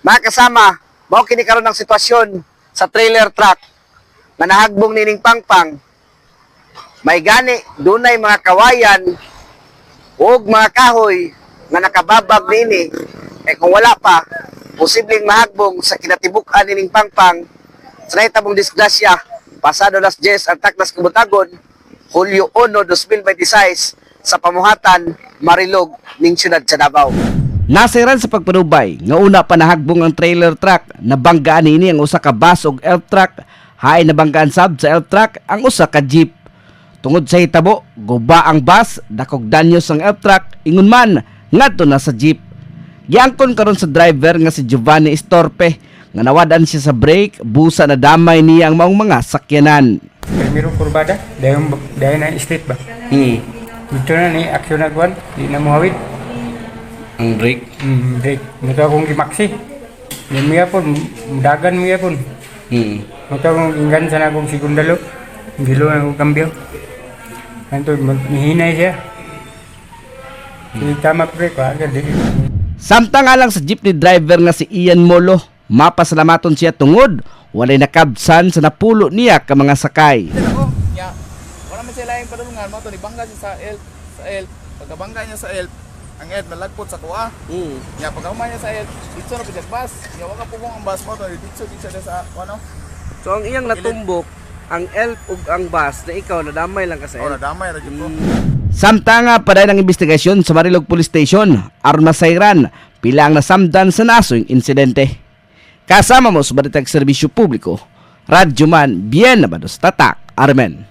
Mga kasama, mao kini karon ang sitwasyon sa trailer truck nga nahagbong nining pangpang. May gani dunay mga kawayan ug mga kahoy nga nakababag nini, eh kung wala pa, posibleng mahagbong sa kinatibuk-an nining pangpang sa nahitabong disgrasya pasado las 10 ang taknas kabuntagon, Hulyo 1, 2026 sa Pamuhatan, Marilog ning syudad sa Davao. Nasayran sa pagpanubay nga una pa nahagbong ang trailer truck, nabanggaan niini ang usa ka bus ug elf truck. Hain nabanggaan sab sa elf truck ang usa ka jeep. Tungod sa hitabo, guba ang bus, dakog danyos ang elf truck, ingon man ngadto na sa jeep. Giangkon karon sa driver nga si Giovanni Estorpe nga nawad-an siya sa brake, busa na damay niya ang maong mga sakyanan. Primero kurbada, dayon dayon ang street ba. Dito na ni aksyon na kuan, di na muhawid. Ang brake. Break. Muto akong gimaksi. Di mo yapon, mudagan mo yapon. Muto akong inggan sa akong segundalo. Gilo na akong kambyo. Anto mihinay siya. Di tama pre ko agad di. Samtang alang sa jeepney driver nga si Ian Molo, mapasalamaton siya tungod walay nakabsan sa napulo niya ka mga sakay. Ako, nya, wala man sila yung padulungan mo to ni bangga siya sa elf. Pagkabangga niya sa elf, ang elf nalagpot sa kuha. Nya pagkahuman niya sa elf, ditso na pud bus. Nya wa ka pugong ang bus mo to, ditso gid siya sa ano. So ang iyang natumbok, ang elf ug ang bus na ikaw nadamay lang ka sa Oh, nadamay ra jud ko. Samtang nga padayon ang investigasyon sa Marilog Police Station aron masayran pila ang nasamdan sa nasoing insidente. Kasama mo sa Balitag Serbisyo Publiko, Radyoman Bien Nabados Tatak, Armen.